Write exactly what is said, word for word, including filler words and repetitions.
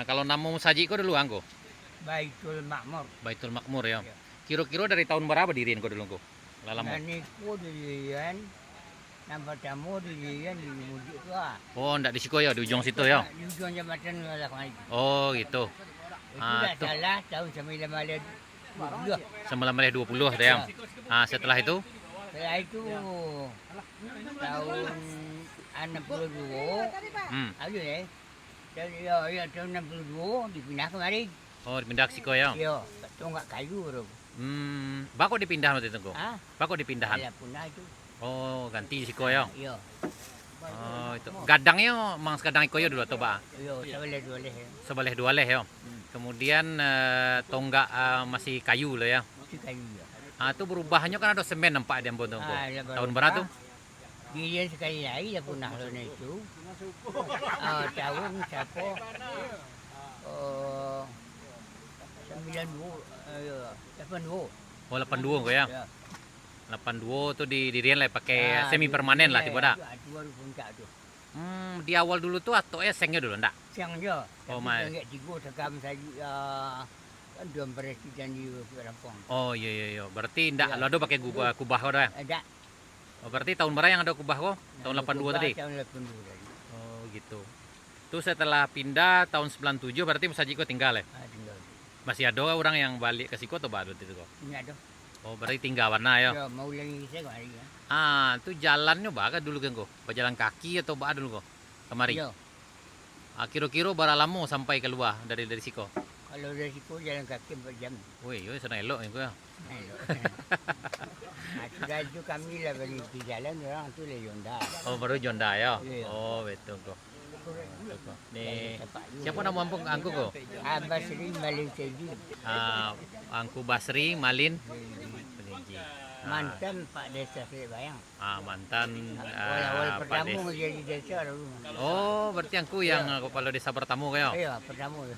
Nah, kalau namo masajik ko dulu, angku? Baitul Makmur. Baitul Makmur, yo. Yo. Kiro-kiro dari tahun bara badirian ko dulu, angku? Lah lamo. Nan iko dirian, nan partamo dirian di Mudik tu, ah. Oh, ndak di siko, yo, di ujuang situ, yo? Di ujuang jambatan lah kamari. Oh, gitu. Itu Ah, ndak tu. salah, tahun sambilan baleh dua puluah. Sambilan baleh dua puluah tu, yo? Ya. Ah, setelah itu? Setelah itu, tahun anam puluah dua, Hmm. ada, eh. Tahun, yo, yo, tahun anam puluah dua dipindah kamari. Oh, dipindah ka siko, yo? Yo, tonggak kayu tu. Hmm, bako dipindah waktu itu, angku? Ha? Bako dipindahan? Alah, punah tu. Oh, ganti siko, yo? Yo. Oh, itu. Gadangnyo mang sagadang iko yo dulu atau ba? Yo, sabaleh duo baleh, yo. Sabaleh duo baleh, yo. Hmm. Kemudian, eh, tonggak, eh, masih kayu lo, yo? Masih kayu, yo. Ah, tu barubahnyo kan ado semen nampak di ambo tu, angku. Ah, lah Tahun bara tu? Barubah. Dirian sakali lai lah punah lo nan itu. Ah, tahun sapo? Oh, sambilan duo, eh, yo, lapan duo. Oh, lapan duo ko, yo? Yo. Lapan duo tu di, dirian lah pakai Ah, semi di-, permanen lah, di-, tibo dak? Ah, tu baru puncak tu. Hmm, di awal dulu tu atoknyo sengnyo dulu, ndak? Seng jo. Oh, Tapi ma- tonggak tigo sagam sajo, ah, kan duo presiden di Rampuang. Oh, iyo, iyo, iyo. Berarti ndak Iyo. lo ado pakai kubah, kubah ko dah? Eh, dak. Oh, berarti tahun bara yang ado kubah ko? Tahun Ado lapan duo kubah tadi? Tahun lapan duo tadi. Oh, gitu. Tu setelah pindah tahun sembilan tujuh berarti masajik ko tingga, eh? Ah, tingga. Masih ado urang yang baliak ka siko atau ba waktu itu ko? Indak ado. Oh, berarti tingga bana, yo? Yo, maulangi kito kamari, yo. Ah, tu jalannyo baa dulu kan ko? Bajalan kaki atau baa dulu ko? Kamari? Yo. Ah, kiro-kiro bara lamo sampai kalua dari, dari siko? Kalau dari siko jalan kaki ampek jam. Woi, yo, sanang elok ko, yo. Sanang elok. Ah, sudah itu kami lah barinti jalan, urang tu lah jo Honda. Oh, baru jo Honda, yo? Iyo. Oh, betul ko. Ni, siapo namo ampun angku ko? Ah, Basri Malin Seji. Ah, Angku Basri Malin Seji. Ah. Mantan Pak Desa Selik Bayang. Ah, mantan, Awal-awal ah, Pak pertama Des- jadi desa dulu. Oh, berarti angku yang, Iyo. ah, kepala desa pertama ko, yo? Iyo, pertama. Oh.